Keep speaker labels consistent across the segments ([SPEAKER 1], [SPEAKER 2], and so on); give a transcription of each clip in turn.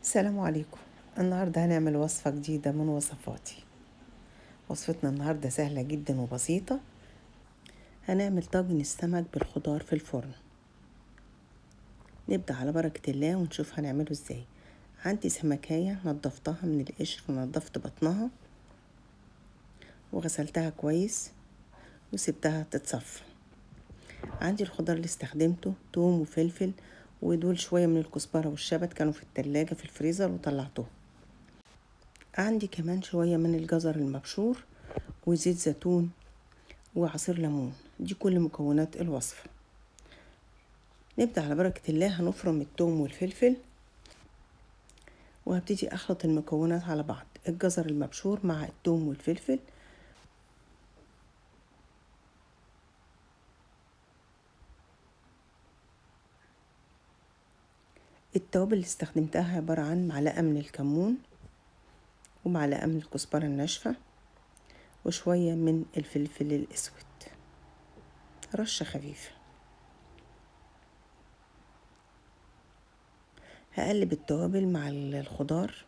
[SPEAKER 1] السلام عليكم. النهاردة هنعمل وصفة جديدة من وصفاتي. وصفتنا النهاردة سهلة جدا وبسيطة. هنعمل طاجن السمك بالخضار في الفرن. نبدأ على بركة الله ونشوف هنعمله ازاي. عندي سمكية نظفتها من القشر ونظفت بطنها وغسلتها كويس وسبتها تتصفى. عندي الخضار اللي استخدمته توم وفلفل ودول شوية من الكزبرة والشبت، كانوا في التلاجة في الفريزر وطلعتهم. عندي كمان شوية من الجزر المبشور وزيت زيتون وعصير ليمون. دي كل مكونات الوصفة. نبدأ على بركة الله. هنفرم التوم والفلفل وهبتدي اخلط المكونات على بعض، الجزر المبشور مع التوم والفلفل. التوابل اللي استخدمتها عبارة عن معلقة من الكمون ومعلقة من الكزبرة الناشفة وشوية من الفلفل الأسود، رشة خفيفة. هقلب التوابل مع الخضار.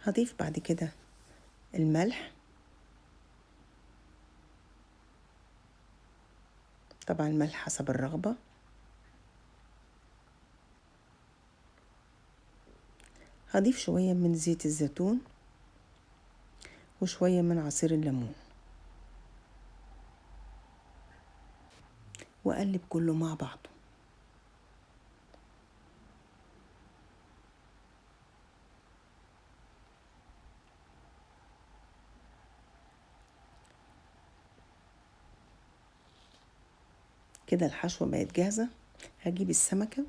[SPEAKER 1] هضيف بعد كده الملح، طبعا الملح حسب الرغبة. هضيف شوية من زيت الزيتون وشوية من عصير الليمون وأقلب كله مع بعضه. كده الحشوة بقت جاهزة. هجيب السمكة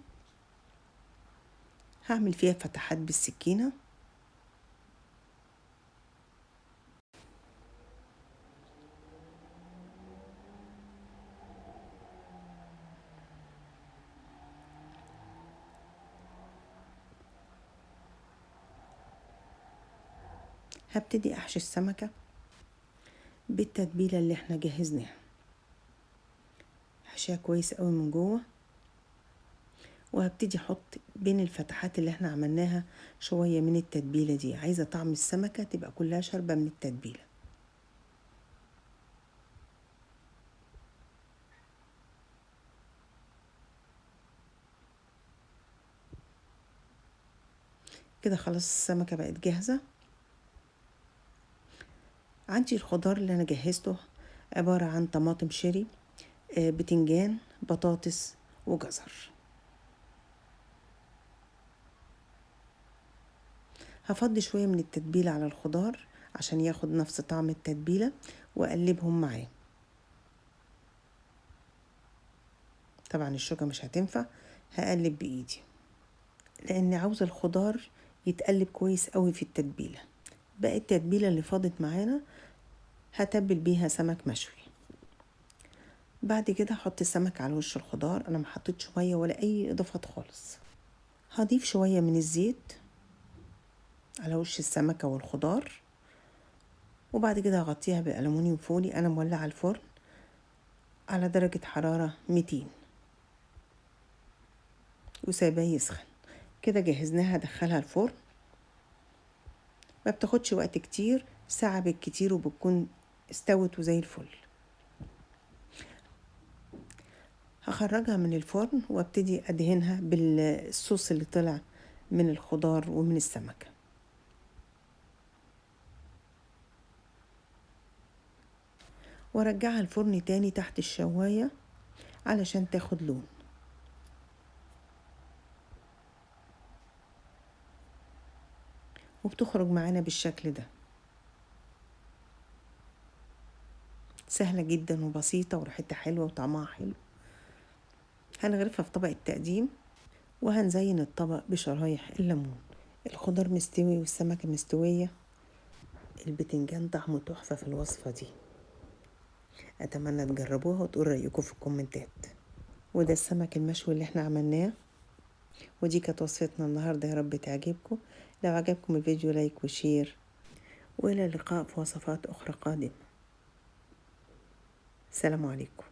[SPEAKER 1] هعمل فيها فتحات بالسكينة. هبتدي احشي السمكة بالتتبيلة اللي احنا جهزناها. هحشيها كويس قوي من جوه، وهبتدي احط بين الفتحات اللي احنا عملناها شوية من التتبيلة دي. عايزة طعم السمكة تبقى كلها شاربة من التتبيلة. كده خلاص السمكة بقت جاهزة. عندي الخضار اللي انا جهزته عبارة عن طماطم شيري، بتنجان، بطاطس وجزر. هفضي شوية من التتبيلة على الخضار عشان ياخد نفس طعم التتبيلة واقلبهم معاه. طبعا الشوكة مش هتنفع، هقلب بايدي لان عاوزة الخضار يتقلب كويس قوي في التتبيلة. باقي التتبيلة اللي فاضت معانا هتبل بيها سمك مشوي. بعد كده هحط السمك على وش الخضار. انا ما حطيتش ميه ولا اي اضافات خالص. هضيف شويه من الزيت على وش السمكه والخضار، وبعد كده هغطيها بالالومنيوم فولي. انا مولعه الفرن على درجه حراره 200 وسايباه يسخن. كده جهزناها. هدخلها الفرن، ما بتاخدش وقت كتير، ساعه بالكتير وبتكون استوت وزي الفل. هخرجها من الفرن وابتدي ادهنها بالصوص اللي طلع من الخضار ومن السمكة. وارجعها الفرن تاني تحت الشواية علشان تاخد لون. وبتخرج معانا بالشكل ده. سهلة جدا وبسيطة وريحتها حلوة وطعمها حلو. هنغرفها في طبق التقديم وهنزين الطبق بشرايح الليمون. الخضار مستوي والسمكة مستوية. البتنجان طعمه تحفة في الوصفة دي. أتمنى تجربوها وتقول رأيكم في الكومنتات. وده السمك المشوي اللي احنا عملناه. ودي كانت وصفتنا النهاردة، يا رب تعجبكم. لو عجبكم الفيديو like و share، وإلى اللقاء في وصفات أخرى قادمة. السلام عليكم.